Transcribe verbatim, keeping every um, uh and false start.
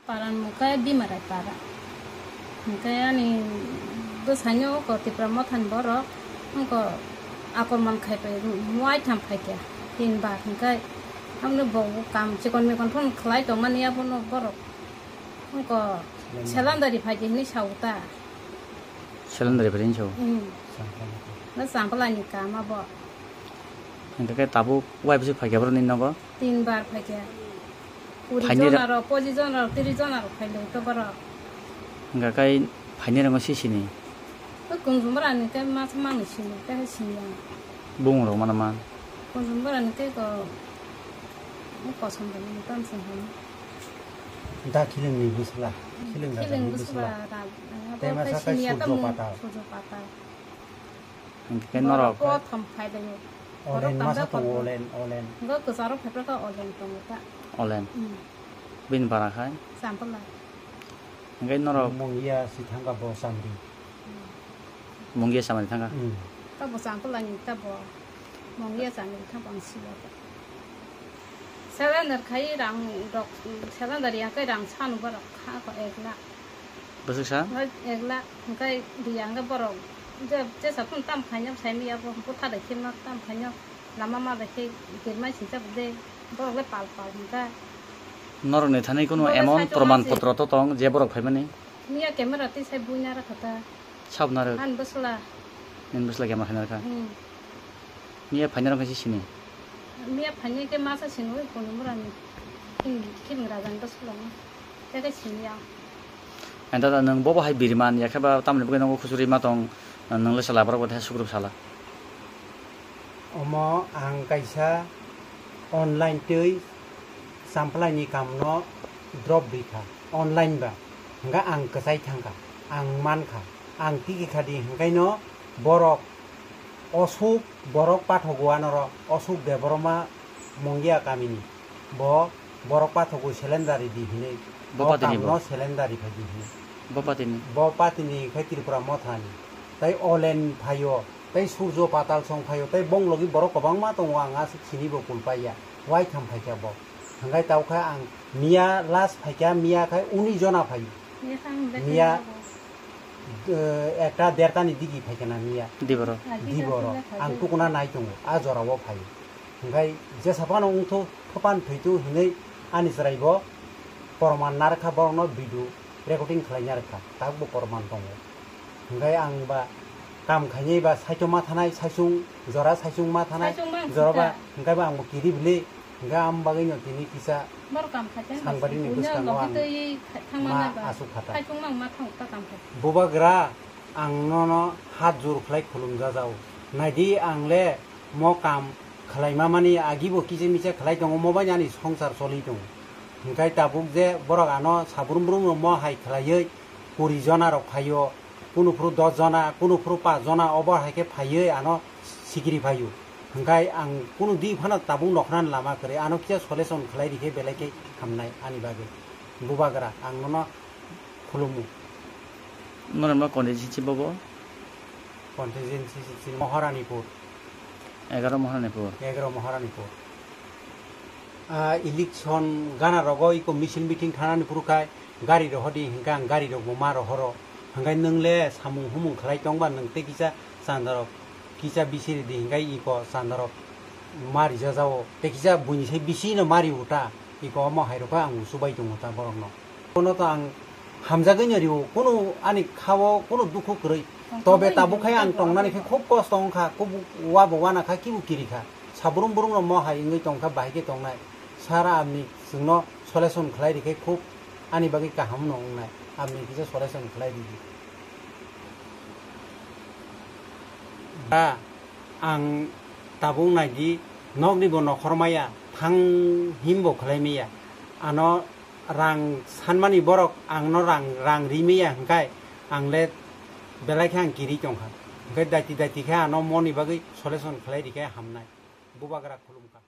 Paran mungkha Bimarai para. Hingkhe ani bwsaino oko Tipra Mothani borok oko akorman khaipai muaitham phaikha tin bar hingkhe aboni bo kam chikon mikon phano khlai tongmani abono borok oko selandari phaidi hinwi sao ta. Selandari phaidi hinwi sao? Hmm. Na Champlani kam abo. Hingkhe tabuk wai bwswk phaikha boroni nogo? Tin bar phaikha. Kuri Phaini ra- jon aro, pochi jon aro, tiri jon aro phailai to borok. Hingkha kai phaini rwngo si sini? Oi Kunjumrani kai mas mangni sini, kai sini ang. Bung rok mana man? Kunjumrani kai ko, oi kosom rok ni tam sing hwn. Da khiling ni bwsla, khiling da khiling ni bwsla. Bwsla ra, Tei abo masa kai kai sini ya Surjo tamo, Patal. Surjo Patal. Hingkhe Borok norok? Kothom phailaio. Olen Borok masa tamjak tongo, kothom. Olen, Olen. Hingkhe kwcharo phaiphra khe Olen tongo ta. Olen. Hmm. Bini bara khai? Champla. Hingkhe norok? Mungia si thangka bo Chamri. Hmm. Mungia Chamri thangka? Hmm. Tabo Champla ni tabo Mungia Chamri thangka ang siya ta. Cylinder khai rang rok, cylinder ya khai rang sanu borok kha ko ek lakh. Bwswk sa? Hoi, ek lakh, hwnkhe riyang khe borok je, jesa phano tam khainw saimanya bo, bwtha bai khe ma tam khainw lama ma bai khe kirmai singcha bo de, borok le pal pal hwnkhe. Norok ni thani kuno Borok le amount saichung proman ma se. Potro to tong je borok phaimani? Miya camera twi sai buina rakha ta. Sab narwk? Ani bwsla. Nini bwsla khe ma khaina rwkha? Hmm. Miya phaina rwkha se sini? Miya phaina khe masa sini oi Kunjumrani. King, king rajani bwsla no. Tei khe sini ya. Ang dada nwng bobo hai biriman ya khe ba tamni bagwi nongo khusuri ma tong, nwng le sala borok bo tei sukrub sala. Omo ang kaisa online twi Champlai ni kam no drop rikha, online ba. Hingkha ang kwchai thangkha, ang mankha, ang tigi kha di, hingkhaino borok osuk, borok pathogo anoro, osuk Debbarma Mungia kamini, bo borok pathogo selendari di hinwi, Bo bo patini bo? Kamno selendari phai di hinwi. Bo patini? Bo patini khai Tripura Mothani, tei Olen phaio, tei Surjo Patal song phaio, tei bong logi borok kwbangma tongo, ang aswk sinibo kulpaiya, waitham phaikha bo. Hingkhai tawkha ang miya last phaikha, miya khai unis jona phaio. Miya kha ang bethai Miya, jago. Eh, ekta dertani digi phaikha na miya. Diboro. Ah, Diboro. Diboro. Ang tukuna nai tongo, a jorao phaio. Hingkhai jesa phano wngthu, phapan thwitu hinwi ani chwraibo porman narwkha borokno video recording khlaina rwkha, tabukbo porman tongo. Hingkhai ang ba kam khainai ba saichung ma thanai, saichung jora saichung ma thanai, Saichung ma ang jora ba sita. Hingkhai ba ang bo kiri bwlwi, hingkhe am bagwino tini kisa Borok kam khaite ang sangbarini bunya bwskango logi ang twi kha-, thangma ma nai ba. Asuk kha ta. Saichung ma ang ma thang ta kam khaite. Bubagra ang nono hat jur khlai khulum jajao. Naidi ang le mo kam khlaima mani agibo kisa misa khlai tongo, mo bai ani songsar choli tongo. Hingkhai tabuk je borok ano sabrum brum rok mo hai khlaiwi kuri jona rok phaio, kunu phuru dos jona, kunu phuru paanch jona obo hai khe phaiwi ano sikiri phaio. Hingkhai ang kunu di phano tabuk nokhornani lama kwrwi, ano kisa solution khlai rikhe belai khe hamnai ani bagwi. Bubagra ang nono khulumu. Norokno constituency bobo? Constituency Moharanipur. Egaroh Moharanipur. Egaroh Moharanipur. Ah, election gana rogo iko misil meeting thanani phuru khai gari rohordi hinkhe ang gari rokbo ma rohoro. Hinkhe nwng le samung humung khlai tongba nwng tei kisa chandarok kisa bisi ridi hinkhe iko chandarok ma rijajao. Tei kisa buini sai bisi no ma rio ta. Iko omo hai rokhe ang uchubai tongo ta borokno. Bono to ang hamjagwi no rio, kunu ani khao kunu dukhu kwrwi. Tobe tabuk khai ang tongnani khe khub kosto wngkha, kubu wabo wana kha, kibu kiri kha. Sabrum brum no mo hai wngwi tongkha, bahai khe tongnai. Sara amni chwngno solution khlai rikhe khub ani bagwi kaham no wngnai. Amni kisa solution khlai ridi. Da ang tabuk naidi, nokni bo nokhor maya, thang him bo khlai maya. Ano rang sanmani borok ang no rang, rang ri maya hwnkhe ang le belai khe ang kiri tongkha. Hwnkhe daiti daiti khe ano moni bagwi solution khlai rikhe hamnai. Bubagra khulumkha.